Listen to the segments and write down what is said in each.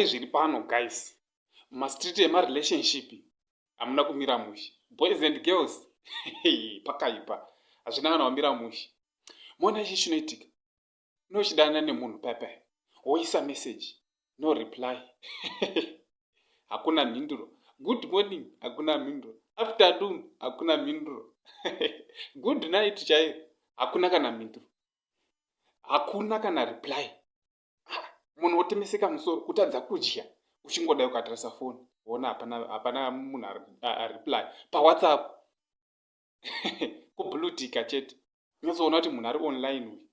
Inzwai zviri pano guys. Mumastreet emarelationship hamuna kumira mushe. Boys and girls pakaipa. Hazvina kana kumira mushe. Mona ichi chinoitika. Unochidana nemunhu paya paya. Woisa message. No reply. Hakuna mhinduro. Good morning hakuna mhinduro. Afternoon hakuna mhinduro. Good night chaiyo hakuna kana mhinduro. Hakuna kana reply. Munhu wotemeseka musoro kutadza kudya uchingodai ukatarisa foni woona hapana hapana munhu areply paWhatsApp kublutika chete unyatsoona kuti munhu ari online uyu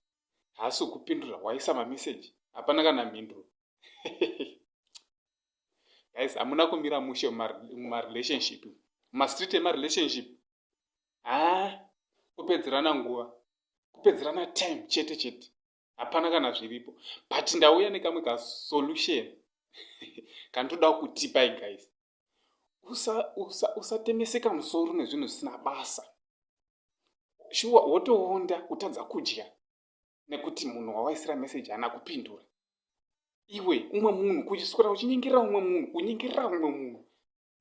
haasi kupindura waisa mameseji hapana kana mhinduro. Guys, hamuna kumira mushe mumarelationship, mumastreet emarelationship. Ha, kupedzerana nguva, kupedzerana time chete chete, hapana kana zviripo. But ndauya nekamwe kasolution kandoda kutipai guys. Usatemeseka musoro nezvinhu zvisina basa. Shuwa wotoonda kutadza kudya nekuti munhu wawaisira meseji haana kupindura. Iwe umwe munhu kuchiswera uchinyengerera umwe munhu, kunyengerera umwe munhu,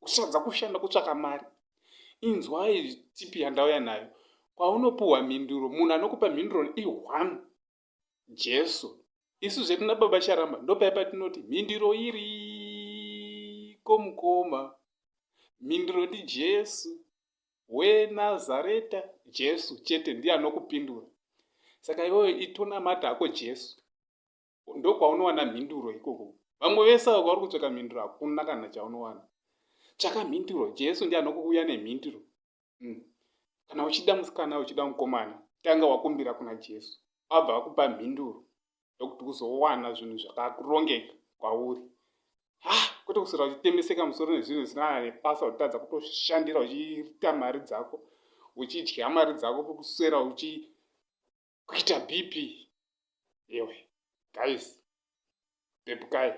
uchitadza kushanda kutsvaka mari. Inzwai tipi yandauya nayo. Kwaunopuhwa mhinduro, munhu anokupa mhinduro i1 Jesu. Isu zvedu nababa Sharamba ndopai patinoti mhinduro iriko mukoma. Mhinduro ndiJesu weNazareta. Jesu chete ndiye anokupindura. Saka iwewe itonamata hako Jesu, ndokwaunowana mhinduro ikoko. Vamwe vese avo kwauri kutsvaka mhinduro hakuna kana chaunowana. Tsvaka mhinduro, Jesu ndiye anokuuya nemhinduro. Kana uchida musikana, uchida mukomana, tanga wakumbira kuna Jesu, abva akupa mhinduro ndokuti uzowana zvinhu zvakakurongeka kwauri. Ha, kwete kuswera uchitemeseka musoro nezvinhu zvisina kana nebasa, uchitadza kutoshandira, uchiita mari dzako, uchidya mari dzako, kuswera uchi kuita BP. Iwe guys, pepukai.